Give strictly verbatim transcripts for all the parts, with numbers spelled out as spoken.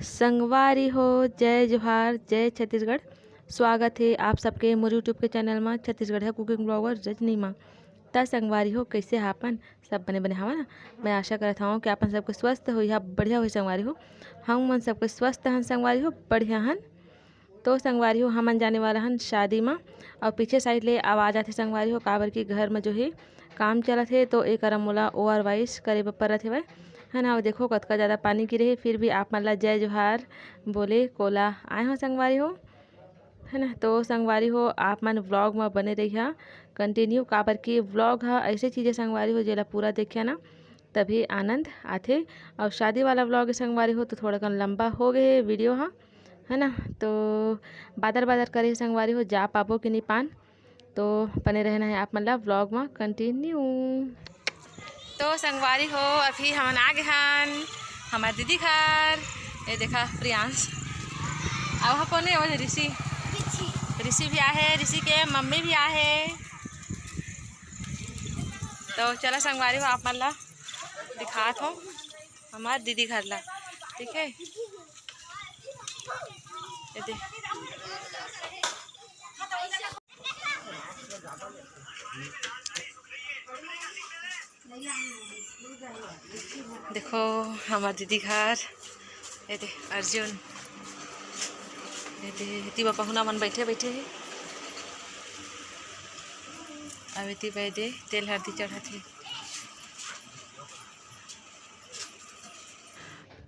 संगवारी हो, जय जोहार, जय छत्तीसगढ़। स्वागत हे आप सबके मोर YouTube के चैनल मा, छत्तीसगढ़िया कुकिंग ब्लॉगर रजनी मा। त संगवारी हो, कइसे हा अपन? सब बने बने हवा ना? मैं आशा करत हवं कि अपन सबके स्वस्थ होई हा, बढ़िया होई संगवारी हो। हम मन सबके स्वस्थ हन संगवारी हो, बढ़िया हन। तो संगवारी हो, हमन जाने वाला हन शादी मा, अउ पीछे साइड ले आवाज आथे संगवारी हो, काबर कि घर मा जो हे काम चलत हे, तो एकर मोला ओवर वॉइस करे बर परत हेवय, है ना। अउ देखो कतका ज्यादा पानी गिरे हे, फिर भी आप मन ला जय जोहार बोले कोला आए हो संगवारी हो, है ना। तो संगवारी हो, आप मन व्लॉग मा बने रहिहा कंटिन्यू, काबर कि व्लॉग ह ऐसे चीज हे संगवारी हो, जेला पूरा देखिया ना, तभी आनंद आथे। अउ शादी वाला व्लॉग संगवारी हो, तो थोड़ा कन लंबा हो गए हे वीडियो ह, है ना। तो बादर बादर करे संगवारी हो, जा पाबो कि नहीं पान, तो बने रहना है आप मन ला व्लॉग मा कंटिन्यू। तो संगवारी हो, अभी हमन आ गे हन हमर दीदी घर। ये देखा प्रियांश, अउ हा कोन हे? वो ऋषि। ऋषि भी आहे, ऋषि के मम्मी भी आहे। तो चला संगवारी हो, आप मन ला दिखात हो हमर दीदी घर ला, ठीक है। ये दे। देखो हमर दीदी घर, ये दे अर्जुन, ये दे एती मा पहुना मन बैठे बैठे हे। अब एती बर दे तेल हरदी चढ़त हे।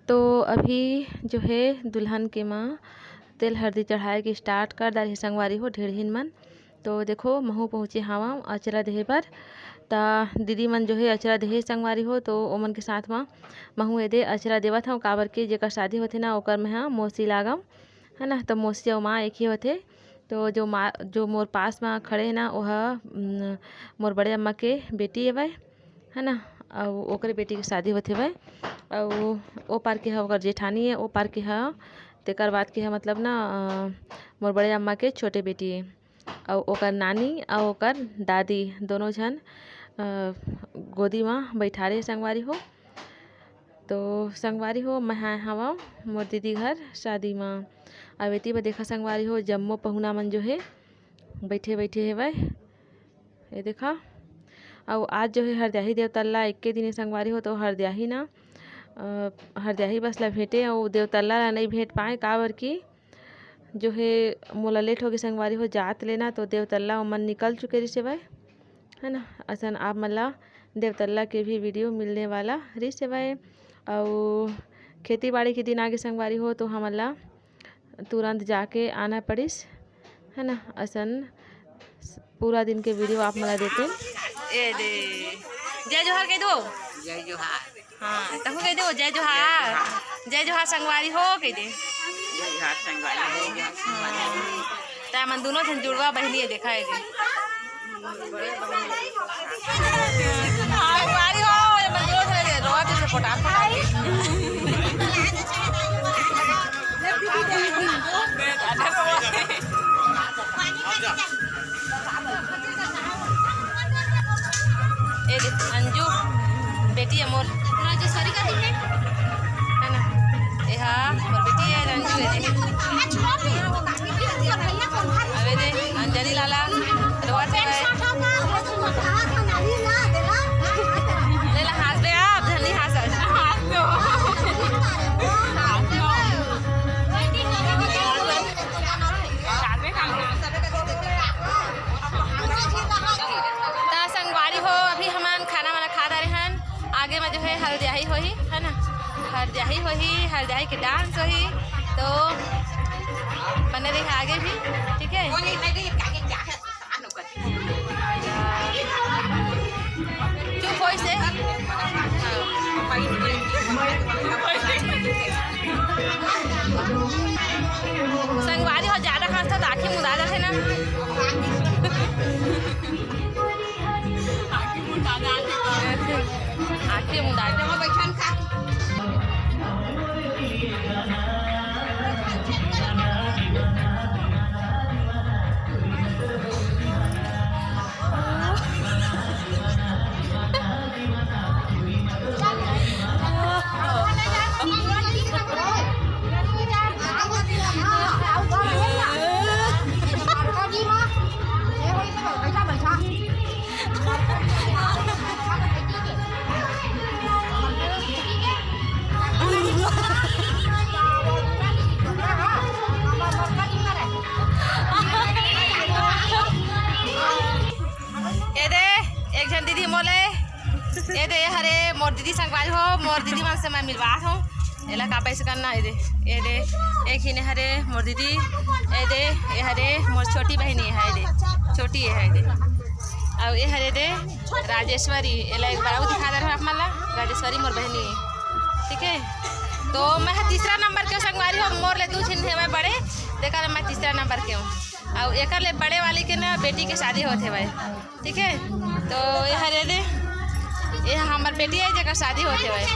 तो अभी जो है दुल्हन के माँ तेल हरदी चढ़ाए के स्टार्ट कर डारे हे संगवारी हो, ढेड़हिन मन। तो देखो, महू पहुँचे हावं अचरा देहे बर। त दीदी मन जो हे अचरा देहे संगवारी हो, तो ओमन के साथ म महू एदे अचरा देवत हवं, काबर के जेकर शादी होथे ना, ओकर में ह मौसी लागम, है ना। तो मौसी अउ माँ एक ही होथे। तो जो माँ, जो मोर पास म खड़े हे ना, ओह, उम, मोर बड़े अम्मा के बेटी एवय, है ना। अउ ओकरे बेटी के शादी होथे एवय। अउ ओ पार के ह ओकर जेठानी हे, ओ पार के ह, तेकर बाद के ह, मतलब ना, अ, मोर बड़े अम्मा के छोटे बेटी हे। अउ ओकर नानी अउ ओकर दादी दोनों झन, अ, गोदी म बइठारे हे संगवारी हो। तो संगवारी हो, मैं आए हवं मोर दीदी घर शादी म। अउ एती बर देखा संगवारी हो, जम्मो पहुना मन जो हे बइठे बइठे हेवय, ये देखा। अउ आज जो हे हरद्याही देवतल्ला एक्के दिन हे संगवारी हो, तो हरद्याही ना, अ, हरद्याही बस ला भेंटे अउ देवतल्ला ला नइ भेंट पाए, काबर कि जो हे मोला लेट होगे संगवारी हो जात ले ना, तो देवतल्ला ओमन निकल चुके रिहिस हेवय, है ना। असन आप मन ला देवतल्ला के भी वीडियो मिलने वाला रिहिस हेवय। अउ खेती बाड़ी के दिन आगे संगवारी हो, तो हमन ला तुरंत जाके आना पड़िस, है ना। असन पूरा दिन के वीडियो आप मन ला देते। ए दे, जय जोहार कह दो। जय जोहार। हाँ, तहु कह दे, जय जोहार। जय जोहार संगवारी हो कह दे। जय जोहार संगवारी हो, जय जोहार संगवारी हो। त हमन दोनों झन जुड़वा बहिनी हे, देखा हे जी। संगवारी हो, हमन दोनों झन रोवत हे, पोटार पोटार के। ए दे, अंजू, बेटी हे मोर। राजेश्वरी का देखे? है ना? ए हा, मोर बेटी हे, अंजू हे दे। अबे दे, अंजनी लाला, रोवत हे। ले ला, हाँस दे आप, झन नइ हाँस आज। हाँस दो। हाँस दो। त संगवारी हो, अभी हमन खाना वाना खा डारे हन। आगे में जो है हरद्याही होही, है ना, हरद्याही होही, हरद्याही के डांस होही, तो बने रही आगे भी, ठीक है। चुप होइस हे। संगवारी हो, ज्यादा हाँसत त आँखी मुदा जाथे ना। आँखी मुदा जाथे। मिलवात हूँ। एला का पैसे करना है दे, ये दे, एक ही ने हरे मोर दीदी, ये दे, ये हरे मोर छोटी बहनी है दे, छोटी है दे। अउ ये हरे दे राजेश्वरी, एला एक बार अउ दिखा दे रहे आप मन ला, राजेश्वरी मोर बहनी है, ठीक है। तो मैं ह तीसरा नंबर के संगवारी हो, मोर ले दू झिन हेवय बड़े, तेकर ले मैं तीसरा नंबर के हूँ। अउ एकर ले बड़े वाली के ना बेटी के शादी होत हेवय, ठीक है। तो ये हरे दे, ये हमर बेटी है जेकर शादी होत हेवय,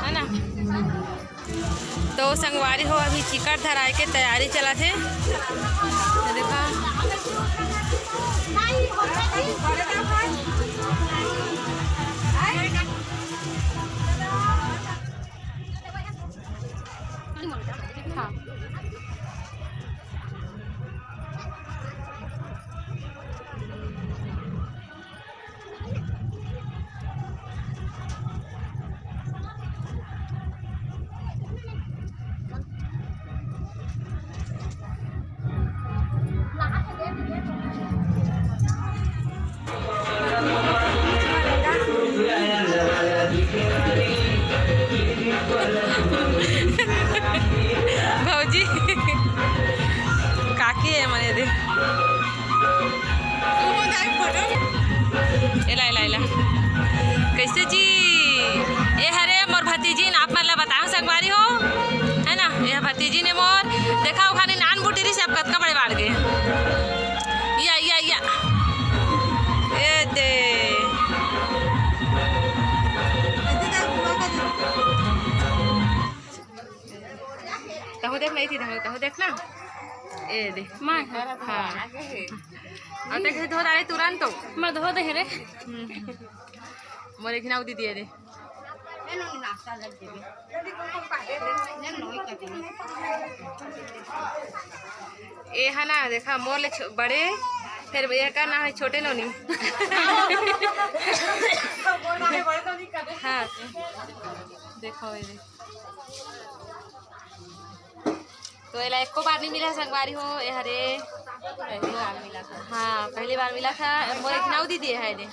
है ना। तो संगवारी हो, अभी चिकट धराए के तैयारी चलत हे। ये देखा। हाँ। भौजी, काकी है मने दे। एला, एला, एला। कैसे जी? ए हरे मोर भतीजी न, आप मन ला बताओ संगवारी हो, है ना? ये भतीजी ने मोर, देखा ओखाने नान बुटी रही से, अब कतका बड़े बाढ़ गए। या, या, या। ए दे। तहु देख नहीं थी, तहु, तहु देख ना। ए दे। मैं? हाँ। अब देख, धो डाले तुरंत तो। मैं धो दे रे। हम्म। मोरे घिनाऊ दीदी रे। ए हा ना, देखा, मोर ले छो-, बड़े, फिर ये का ना है, छोटे नोनी। हाँ, देखो, ये देखो। तो एला एको बार नहीं मिला संगवारी हो, ए हरे। पहली बार मिला था। हाँ, पहली बार मिला था। मोर एक नाऊ दीदी है ने।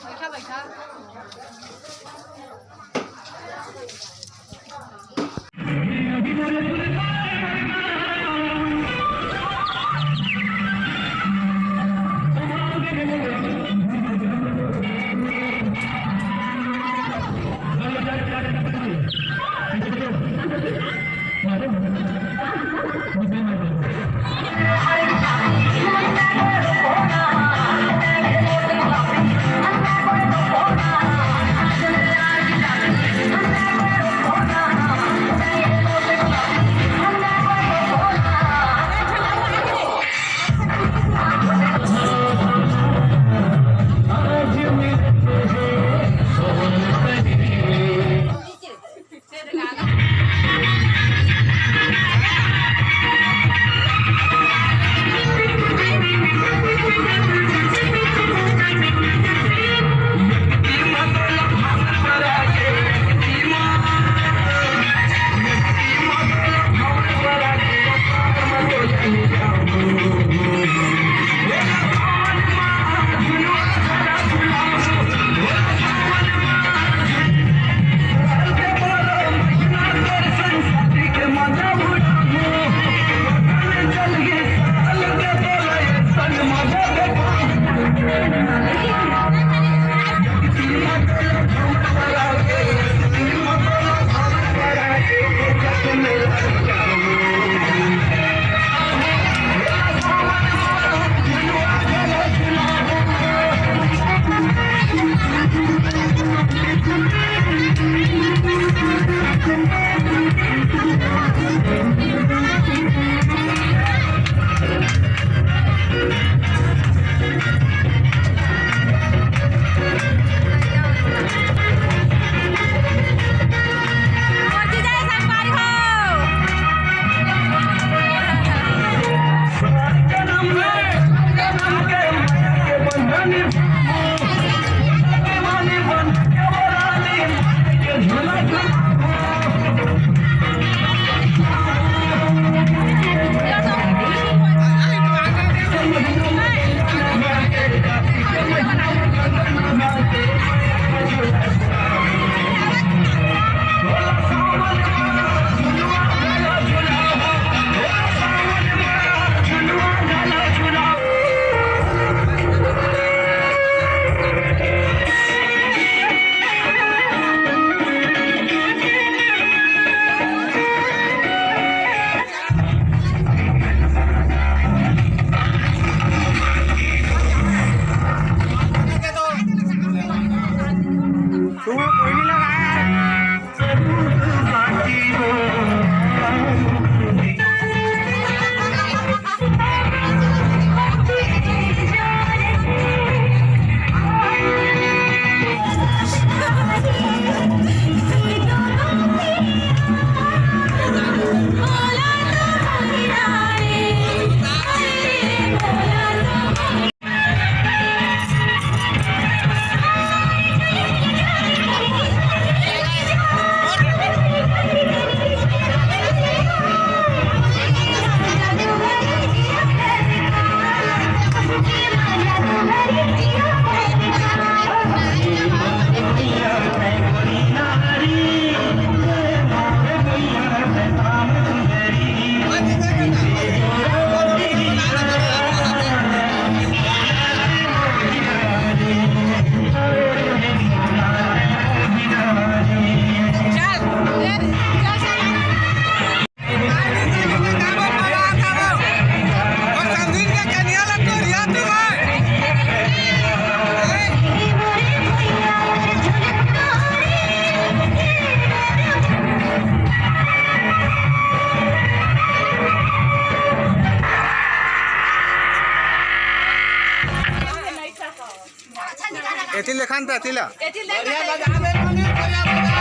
तेला। बढ़िया बजा दे, मनीष, बढ़िया बजा।